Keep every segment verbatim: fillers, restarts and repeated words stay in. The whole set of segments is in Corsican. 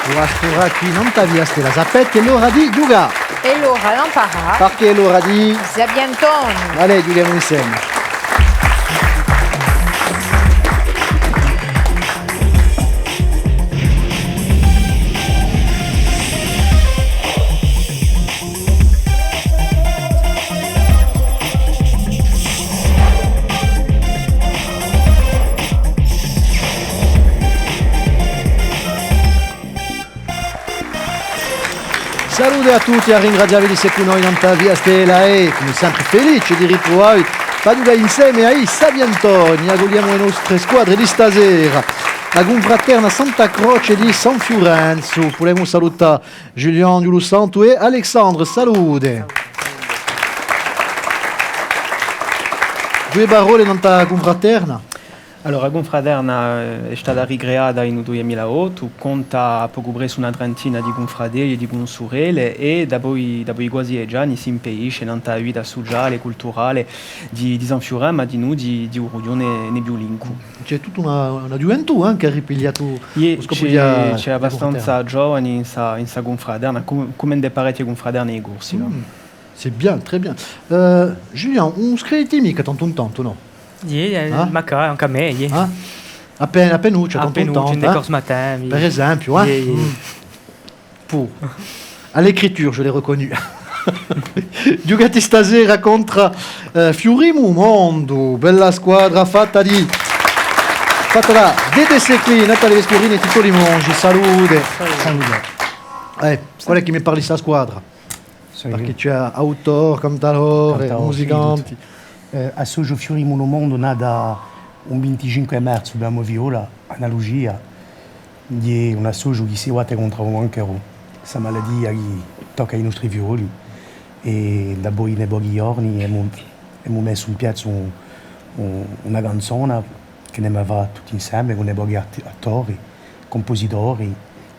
Ora quì nant'à Via Stella, sapete, hè l'ora di ghjucà. Hè l'ora d'amparà. Perchè hè l'ora di... Sapientoni. Allez, ghjuchemu inseme. Salute à tutti, à ringrazià vi d'esse cù noi nant'à Via Stella è, cum'è sempre, felice di ritruvà vi pà ghjucà inseme à i Sapientoni. Accugliemu e nostre squadre di stasera. A cunfraterna Santa Croce di San Fiurenzu. Pudemu salutà Julian Ghjulusantu è Alexandre, salute. Duie parolle nant'à a cunfraterna? Allora, a cunfraterna, eh, hè stata ricreata in u dui mila ottu, conta à pocu pressu una trentina di cunfratelli è di cunsurelle, è dapoi, dapoi quasi dece anni s'impegnisce nant'à a vita suciale è culturale di, di San Fiurenzu, ma dinù di, di u rughjone nebbiulincu. Ci hè tutta una, una ghjuventù, eh, chì hà ripigliatu u scopu di a, di a cunfraterna. Iè, ci hè, ci hè abbastanza ghjovani in sta, in sta cunfraterna, cum'è, cum'è in parechje cunfraterne di Corsica. Mm, c'est bien, très bien. Eh, Julian, ùn scrivite micca tantu in tantu, nò? Iè, iè, ah? Macari, ancu à mè, iè. Ah? Appena, appenuccia, tantu in tantu, eh? Appenuccia, in Corse Matin, iè. Per esempiu, eh? Iè, iè. Mm. Pù. À l'écriture, je l'ai reconnu. Ghjucate stasera contr'à, eh, Fiurimu u Mondu, bella squadra fatta di, fatta da Dede Seclin, Natale Vespurini è Tito Limongi. Salute. Salute. Eh, quale hè chì mi parla di sta squadra? Perchè ci hè autori, cantadori, musicanti. Eh, associu Fiurimu u Mondu, nata un vinticinque di marzu, per a mo figliola, Anna Lucia, hè un associu chì si batte contr'à u canceru, sta malatia chì tocca i nostri figlioli, è dapoi pochi ghjorni emu, emu messu in piazza un, un, una canzona chì n'emu da fà tutti inseme, cù pochi art-, attori, cumpusitori,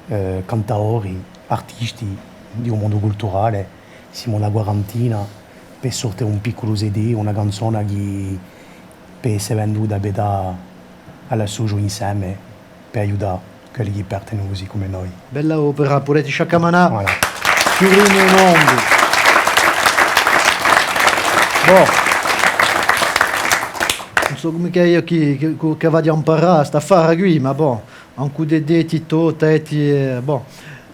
eh, cantadori, artisti di u mondu culturale. Simu una quarantina per sorte un picculu C D, una canzona chì pò esse venduta per dà à l'associu inseme, per aiutà quelli chì partenu cusì cum'è noi. Bella opera, pudete sciaccamanà. Voilà. Fiurimu u Mondu. Bon. Ùn sò cumu chì eiu chì, chì, chì v'aghju à amparà st'affare quì, ma bon, ancu Dede, Tito, Teti, eh, bon.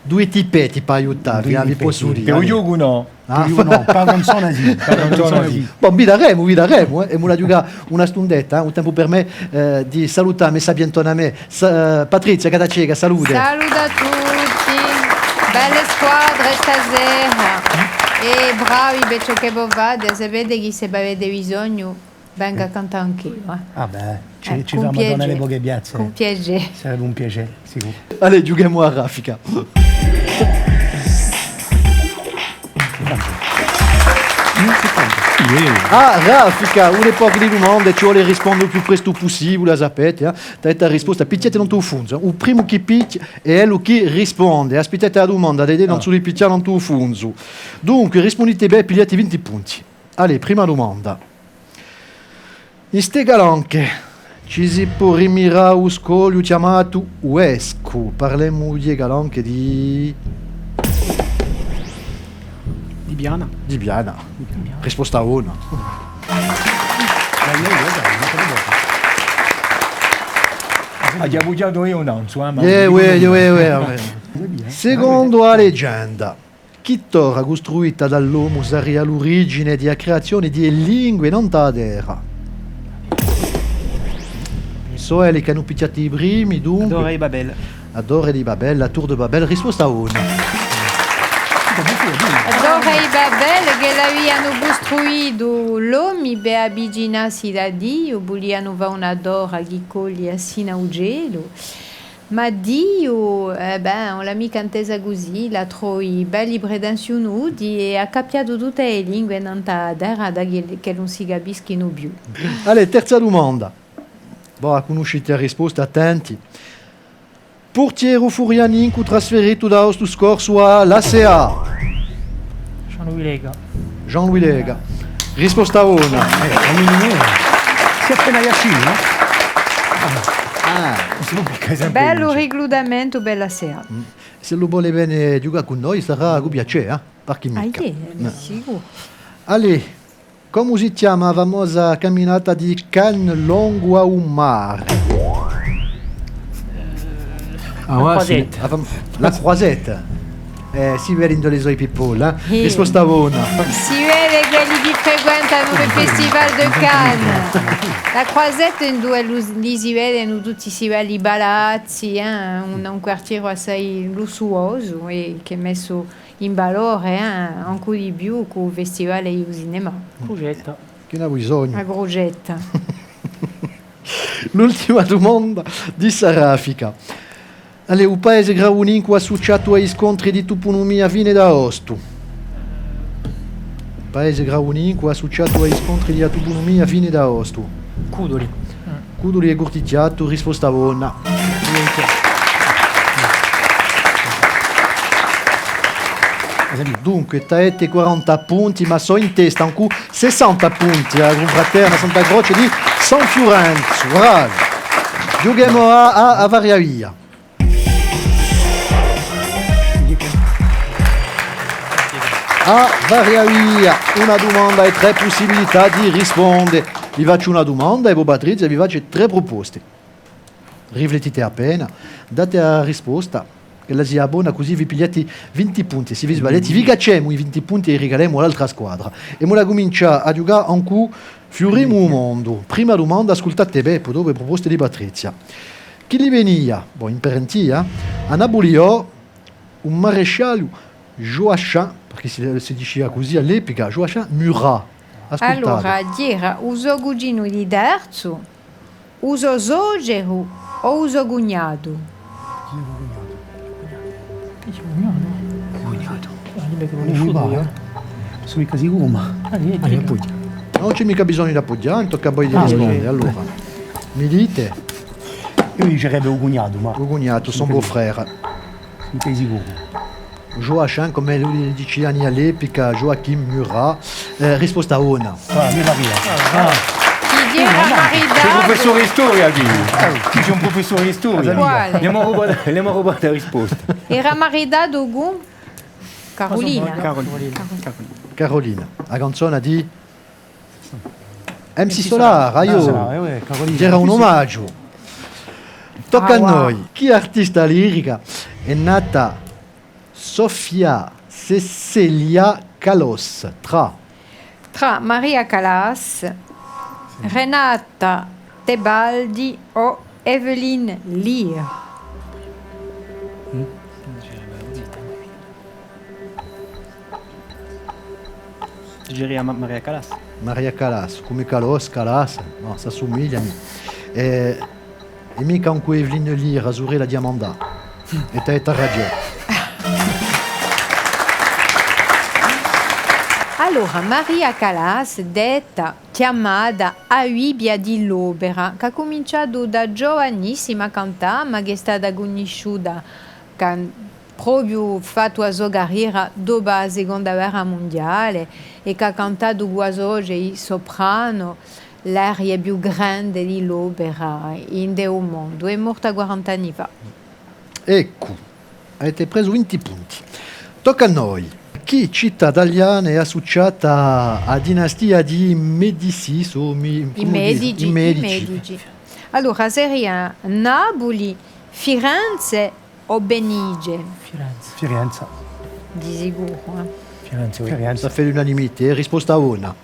Dui tipetti pà aiutà vi, vi possu dì. Pè u ghjocu nò. Ah. Pè u ghjocu nò, pà a canzona sì, pà a canzona sì. Bon, vidaremu, vidaremu, eh. Emu da ghjucà una stundetta, eh, un tempu per mè, eh, di salutà a me sapientona à mè. Sa-, eh, Patrizia Gattaceca, salute. Salute à tutti. Belle squadre stasera. È bravi per ciò chì vo fate, sapete chì s'è vo avete bisognu, vengu à cantà anch'eiu, eh. Ah bè, ci, eh, ci femu dà poche piazze. Cun piacè. Sarebbe un piacè, sicuru. Allez, ghjuchemu à raffica. À raffica, una poca di dumande, ci vole à risponde u più prestu pussibule, a sapete, eh. Avete a risposta, pichjate nantu à u funzu, eh. U primu chì pichja hè ellu chì risponde. Aspittate a dumanda, avete nanzu di pichjà nantu à u funzu. Dunque, rispundite bè, pigliate vinti punti. Allez, prima dumanda. In ste calanche ci si pò rimirà u scogliu chjamatu u Vescu. Parlemu di e calanche di... Di Piana. Di Piana. Di Piana. Risposta bona. Aghju bughjatu eiu nanzu, eh, ma... Eh, uè, uè, uè, uè. Secondu a legenda, chì torra custruita da l'omu saria l'urigine di a creazione di e lingue nant'à a terra? Sò elli chì anu pichjatu i primi, dunque. A Torre di Babel. A Torre di Babel, la Tour de Babel, risposta bona. A Torre di Babel, chì l'avianu custruitu l'omi per avvicinassi da Diu, vulianu fà una torra chì coglia sinu à u celu. Ma Diu, eh bè, ùn l'hà micca intesa cusì, l'hà trovi belli pretensiunuti è hà cappiatu tutte e lingue nant'à a terra da chì, chì ùn si capischinu più. Allez, terza dumanda. Bon, a cunniscite a risposta, attenti. Purtieru furianincu trasferitu da Ostu Scorsu à l'A C A. Jean-Louis Leca. Jean-Louis Leca. Risposta bona. Eh, un minimo. Si appena Yashin, nò? Ah. Bellu riclutamentu per l'A C A. Mm. S'ellu vole vene ghjucà cù noi, sarà cù piacè, eh? Parchì micca. Ah, iè, sicuru. Allez, cumu si chjama a famosa caminata di Cannes longu à u mare? Ah, la Croisette. A fam-, la Croisette. Eh, si vede induv'elli sò i people, eh? Risposta bona. Si vede quelli chì frequentanu le Festival de Cannes. La Croisette induve lu-, li si vedenu tutti sti belli palazzi, eh? Un, un quartieru assai lussuosu è chì hè messu in valore, eh, ancu di più cù u Festival di u Cinema. Crusetta. Chì n'hà bisognu? A Crusetta. L'ultima dumanda di sta raffica. Allez, u paese gravunincu assuciatu à i scontri di tupunumia fine d'aostu. Paese gravunincu assuciatu à i scontri di a tupunumia fine d'aostu. Cudoli. Cudoli è Curtichjatu, risposta bona. Dunque, t'avete quaranta punti, ma sò in testa incù sessanta punti a Cunfraterna Santa Croce di San Fiurenzu. Bravi! Ghjuchemu à, à, à Varia Via. À Varia Via, una dumanda è trè pussibilità di risponde. Vi facciu una dumanda è vo, Patrizia, vi facciu trè pruposte. Riflettite appena, date a risposta, ch'ella sia bona, cusì vi pigliate vinti punti. S'è vi sbagliate, vi cacciemu i vinti punti è i rigalemu à l'altra squadra. È emu da cumincià à ghjucà incù Fiurimu u mondu. Prima dumanda, ascultate bè, po dopu e pruposte di Patrizia. Chì li venia, bon, in parentia, à Napuliò, u maresciallu Joachim, perchè si, si dicia cusì à l'epica, Joachim Murat. Ascultate. Allora, era u so cuginu di terzu, u so soceru o u so cugnatu? Cugnatu. Cugnatu. Ah, mi pare, eh. Sò micca sicuru, ma... Ah, iè, iè. Ùn ci hè micca bisognu d'appughjà, tocca à voi di risponde, allora. Mi dite? Eiu dicerebbe u cugnatu, ma... U cugnatu, son beau-frère. Site sicuru? Joachim, cum'elli li diciani à l'epica, Joachim Murat. Eh, risposta bona. Ah, mi pare. Ah. Chì era maritatu. Ci hè un prufessore di storia quì. Ci hè un prufessore di storia. Quale? L'emu rubata, l'emu rubata a risposta. Era maritatu cù Carolina. Carolina. Carolina. A canzona di M C Solar, aiò. Ah, eh, ouais, Carolina. Era un omagiu. Tocca à noi. Chì artista lirica hè nata Sofia Cecilia Kalos, trà... Trà Maria Callas, Renata Tebaldi o Evelyn Lear? Diceria Ma-, Maria Callas. Maria Callas, cum'è Calòs, Callas, nò, s'assumiglianu. Eh, è micca incù Evelyn Lear, a surella di Amanda. È t'ai, t'ai ragiò. Allora, Maria Callas, detta, chjamata a Bibbia di l'opera, chì hà cuminciatu da ghjuvanissima à cantà, ma chì hè stata cunnisciuta can-, propiu fattu a so carriera dopu à a seconda guerra mundiale, è chì hà cantatu cù a so voce di sopranu l'arie più grande di l'opera in u mondu. Hè morta quarant'anni fà. Eccu, avete presu vinti punti. Tocca à noi. Chì cità taliana hè assuciata à a dinastia di i Medicis o Mi-, i cumu dite? Medici, i Medici. I Medici. Allora, seria Napuli, Firenze, o Venezia? Firenze. Firenze. Di sicuru, eh. Firenze, oui. Firenze. Ça fait l'unanimité, risposta bona.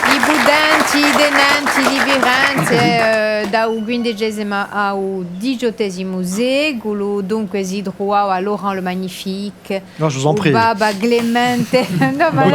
I putenti, i tenenti di Firenze, eh, da u quindicesimu à u diciottesimu seculu, dunque si truvava Laurent le Magnifique, Papa Clemente, nò, ma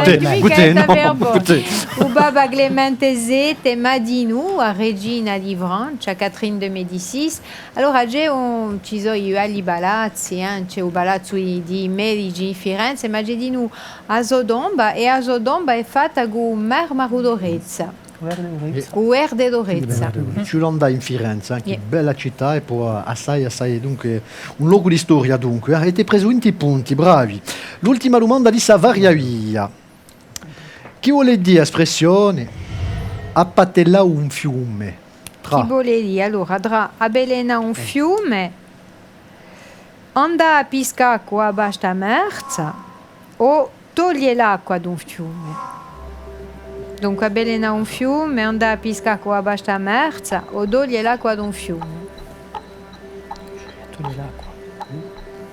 u Papa Clemente sette, ma dinù a regina di Francia, Catherine de Médicis. Allora, ci hè un, ci sò i belli palazzi, eh, ci hè u palazzu di, di i Medici in Firenze, ma ci hè dinù a so tomba, è a so tomba hè fatta cù marmaru d'Orezza. Verde d'Orezza. Cù verde d'Orezza. Ci l'hà da andà in Firenze, eh, chì bella cità, è po assai, assai, dunque, un locu di storia, dunque, eh. Avete presu vinti punti, bravi. L'ultima dumanda di sta Varia Via. Chì vole dì a spressione appatellà un fiume? Trà. Chì vole dì, allora, trà appellenà un fiume Andà à piscà cù a pasta merza o toglie l'acqua d'un fiume? Dunque, avvelenà un fiume, andà à piscà cù a pasta merza o toglie l'acqua d'un fiume? Toglie l'acqua.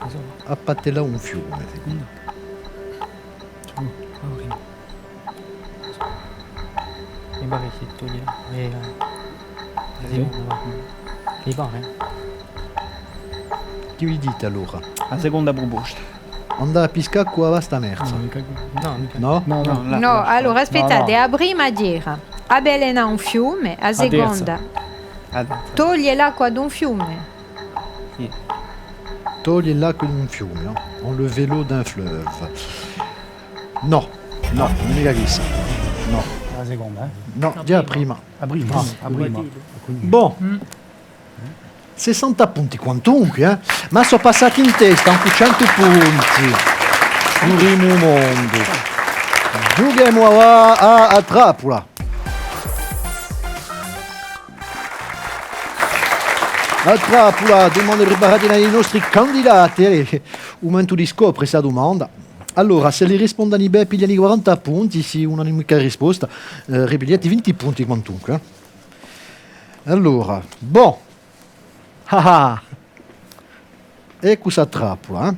Insomma. Appatellà un fiume, secondu. Mm. Ah, ok. Mi pare chì toglie l'acqua. Eh, eh. Sì. Mi pare. Chì vi dite allora? A seconda pruposta. Andà à piscà cù a pasta merza. Nò, micca. Nò? Nò, nò, nò, allora aspettate, a prima era avvelenà un fiume, a seconda toglie l'acqua d'un fiume. Sì. Toglie l'acqua d'un fiume, nò? Enlever l'eau d'un fleuve. Nò, nò, ùn hè micca quessa. Nò. A seconda, eh? Nò, ghjè a prima. A prima. Ah, a prima. Bon. Sessanta punti quantunque, eh? Ma sò passati in testa cù centu punti. U primu mondu. Ghjuchemu à, à, à a trappula. A trappula, dumande preparate da i nostri candidati. Allez, u mumentu di scopre sta dumanda. Allora, s'elli rispondenu bè, piglianu i quaranta punti, s'elli ùn anu micca risposta, eh, ripigliate vinti punti quantunque, eh. Allora, bon. Ah ah! Eccu sta trappula, eh?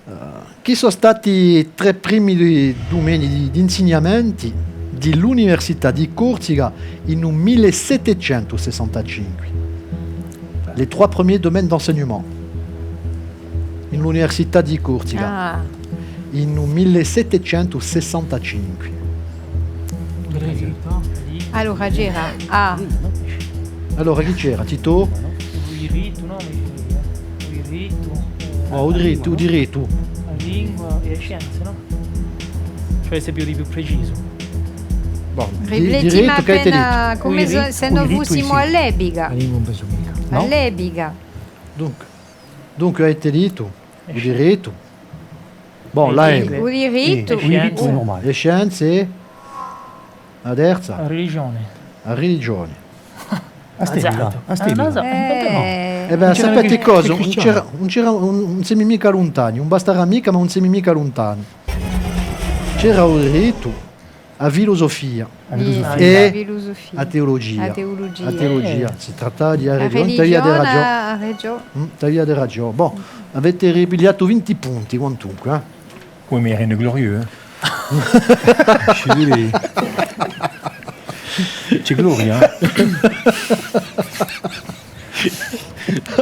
Eh, chì sò stati i trè primi di-, dumeni di, d'insignamenti di l'Università di Corsica in u mille settecentu sessantacinque? Les trois premiers domaines d'enseignement. In l'Università di Corsica. Ah. In u mille settecentu sessantacinque. Allora c'era, ah. Allora chì c'era, Titò? U dirittu, nò? U dirittu, eh, oh, u dirittu, u dirittu. A lingua è e scienze, nò? Cioè, s'è più, di più precisu. Bon, di-, riflettemu dirittu, chì avete dettu? Appena, cum'è s'è, s'è no fussimu à l'epica. A lingua ùn pensu micca. Nò? À l'epica. Dunque, dunque avete dettu u dirittu. Bon, là hè u dirittu. Eh, u dirittu hè nurmale. E scienze? A terza? A religione. A religione. A st'epica, a st'epica. Eh, eh bè, sapete cosa? Ùn c'era, ùn c'era, ùn, ùn semu micca luntani, ùn bastarà micca, ma ùn semu micca luntani. C'era u dirittu, a filusufia. A filusufia. È a teulugia. A teulugia. A teulugia. Si trattava di a religione. T'avete ragiò. A religione. Mm, t'avete ragiò. Bon, avete ripigliatu vinti punti, quantunque, eh? Oui, mais rien de glorieux, hein. Je suis désolé. Ci hè gloria, eh?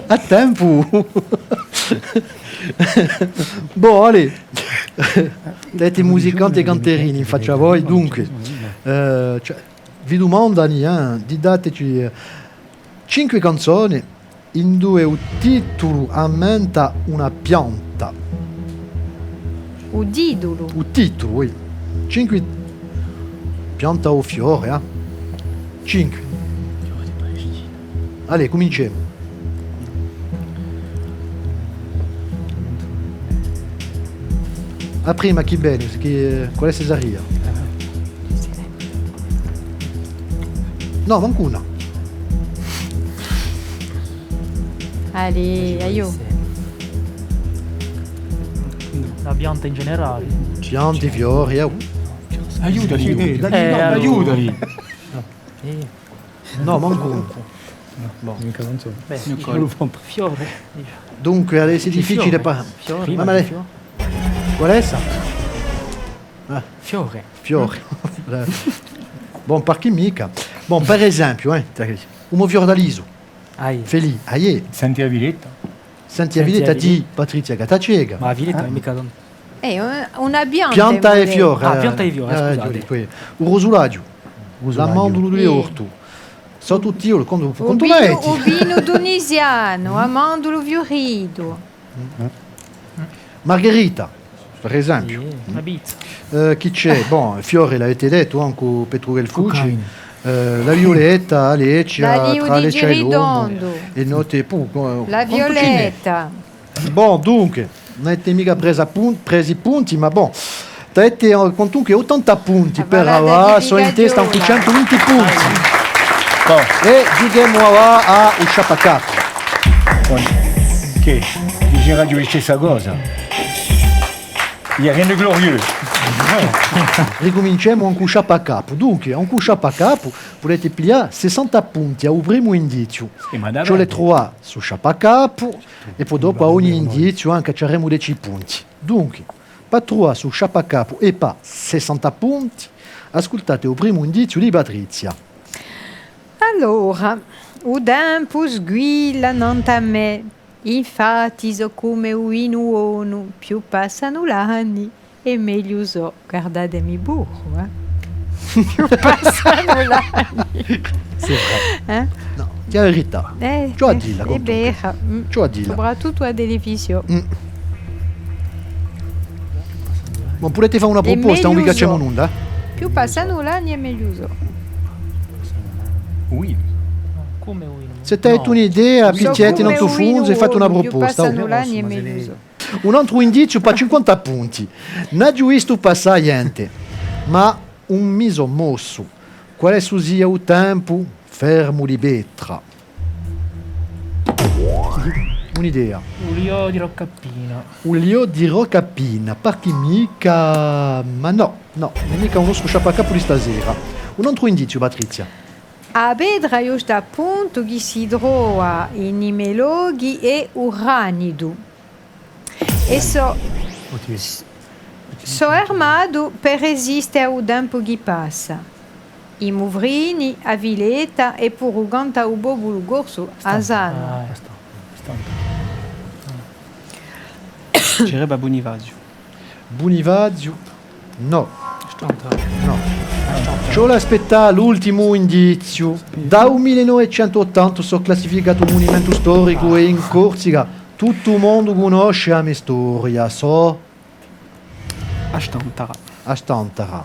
À tempu. Bon, allez. Avete musicanti è canterini in faccia à voi, dunque. Eh, cioè, vi dumandani, eh, di dateci, eh, cinque canzone induve u titulu ammenta una pianta. U titulu? U titulu, oui. Cinque, pianta o fiore, eh? Cinque. Allez, cuminciemu. A prima chì vene, chì, quale saria? Nò, mancu una. Allez, aiò. A pianta in generale. Piante, fiori, eh. Aiutali, aiutali. Eh, allora. Aiutali. Eh. Nò, mancu una. Bon. Micca canzone. Bè, fiore. Dunque, adesso hè difficiule. Fiore. Fiore. Ma, ma lei, quale hè essa? Ah. Fiore. Fiore. Bon, parchì micca. Bon, per esempiu, eh, u mo fiordalisu. Felì, aiè. Senti a Filetta. Senti a Filetta di Patrizia Gattaceca. Ma a Filetta ùn hè micca tantu. Eh, una pianta. Pianta è fiore. Ah, pianta è fiore, scusate. U rosulaghju. L'amandulu di l'ortu. Sò tutti, eiu, quantu, quantu metti? U pinu tunisianu, amandulu fiuritu. Margherita, per esempiu. Sì, a pizza. Eh, chì ci hè? Bon, fiore l'avete dettu, ancu Petru Guelfucci. Cocaina. Eh, a viuletta, a leccia, trà a leccia è l'omu. È note, pù, a viuletta. Bon, dunque, ùn avete micca presu pun-, presu punti, ma bon. Avete, eh, quantunque ottanta punti per avà, sò in testa cù centu vinti punti. Bon. È ghjuchemu avà à u sciappacapu. Chì diceraghju a stessa cosa. Il y a rien de glorieux. Ricuminciemu incù u sciappacapu. Dunque, incù u sciappacapu pudete piglià sessanta punti à u primu indiziu. Ci vole à truvà stu sciappacapu è po dopu à ogni indiziu ancu ci averemu deci punti. Dunque, pà truvà stu sciappacapu è pà sessanta punti, ascultate u primu indiziu di Patrizia. Allora, u tempu sguilla nant'à mè, infatti sò cum'è u vinu bonu, più passanu l'anni è megliu sò. Guardatemi puru, eh. Più passanu l'anni. C'est vrai. Eh? Nò, hè a verità. Eh, ci hè à dilla, hè vera. Ci hè à dilla. Soprattuttu à a televisione. Mm. Ma pudete fà una pruposta, ùn vi cacciemu nunda, eh? Più passanu l'anni è megliu sò. Oui. S'è t'avete un'idea, pichjate in u fondu è fate una pruposta. Più passanu l'anni è megliu sò. Un antru indiziu pà cinquanta punti. N'aghju vistu passà ghjente, ma ùn mi sò mossu. Quale hè stu sia u tempu? Fermu di petra. Un'idea. U liò di Rocca Pina. U liò di Rocca Pina, parchì micca, ma nò, nò, ùn hè micca u nostru sciappacapu di sta sera. Un antru indiziu, Patrizia. A petra ghjustu à puntu chì si trova in i me lochi hè u granitu. È sò, sò armatu per resiste à u tempu chì passa. I muvrini, a filetta è puru canta u populu corsu a sanu. Ci vole à Bunifaziu. Bunifaziu? Nò. Nò. Ci vole à aspettà l'ultimu indiziu. Da u mille novecentu ottanta sò classificatu munimentu storicu è in Corsica tuttu u mondu cunnosce a me storia, sò. A Stantara. A Stantara.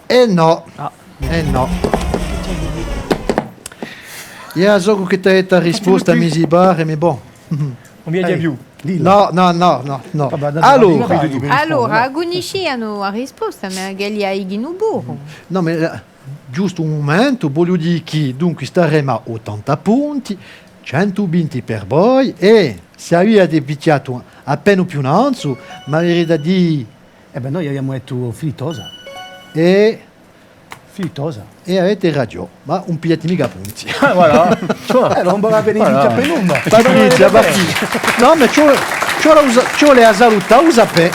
Eh nò. Ah. Eh nò. Eiu sò chì t'ai data a risposta, mi si pare, ma bon. Ùn viaghja più. Nò, nò, nò, nò, nò. Allora. Allora, a cunniscianu a risposta, ma ch'elli a dichinu puru. Nò, ma, eh, ghjustu un mumentu, vogliu dì chì, dunque, staremu à ottanta punti, centu vinti per voi, è s'è aviate pichjatu appena più nanzu, m'averete da dì. Eh bè, noi aviamu dettu filitosa. È Filitosa. È avete ragiò, ma ùn pigliate micca punti. Ah, voilà. Eh, ùn vale à dì per nunda. Patrizia, Patrizia. Nò, ma ci vole, ci vole à usa-, ci vole à salutà, u sapè.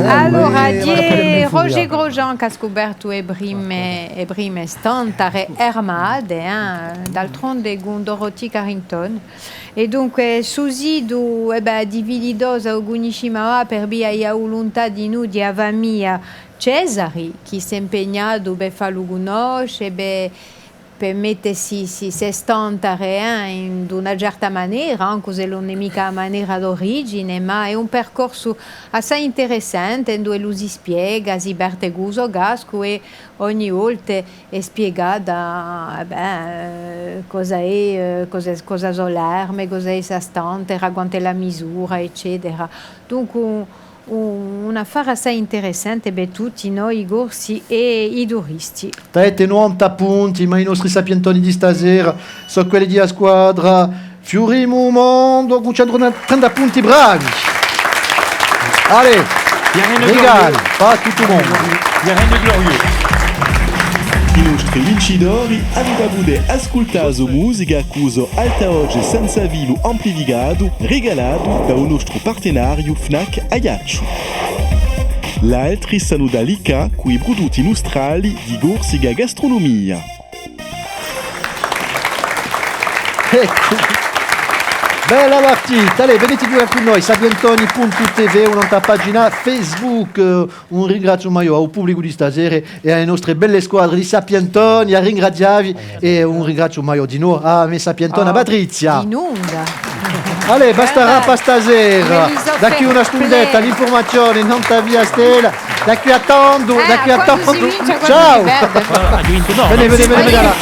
Allora, hè Roger Grosjean chì hà scupertu e prime, e prime stantare armate, eh, d'altronde cun Dorothy Carrington. È dunque, stu situ, eh bè, di Filitosa u cunniscimu avà per via di a vuluntà dinù di a famiglia Cesari, chì s'hè impegnatu per fallu cunnosce, per, per mette sti, sti, ste stantare, eh, in, d'una certa manera, ancu s'ellu ùn hè micca a manera d'origine, ma hè un percorsu assai interessante, induve ellu si spiega, si parte cù u so cascu è ogni volta hè spiegata, eh bè, eh, cosa hè, eh, cosa, cosa sò l'arme, cosa hè sta stantara, quant'ella misura, eccetera. Dunque, un, un, un affare assai interessante per tutti noi, i Corsi è i turisti. T'avete novanta punti, ma i nostri sapientoni di sta sera sò quelli di a squadra Fiurimu u mondu, cù centu trenta punti, bravi! Allez, rigali, pà tuttu u mondu. I nostri vincitori anu da pudè ascultà a so musica cù a so alta voce senza filu amplificatu, rigalatu da u nostru partenariu Fnac Aiacciu. L'altri s'anu da liccà cù i prudutti nustrali di Corsica Gastronomia. Eccu. Bella partita. Allez, venite à ghjucà cù noi, sapientoni puntu T V, o nant'à a pagina Facebook. Eh, un ringraziu maiò à u publicu di sta sera è à e nostre belle squadre di sapientoni, à ringrazià vi, è un ringraziu maiò dinò à a me sapientona Patrizia. Di nunda. Allez, bastarà pà sta sera. Da quì à una stundetta, l'infurmazione, nant'à Via Stella. Da quì à tandu, da quì à tandu. Ciao. Voilà, à tandu. Vene, vene, vene, vene là.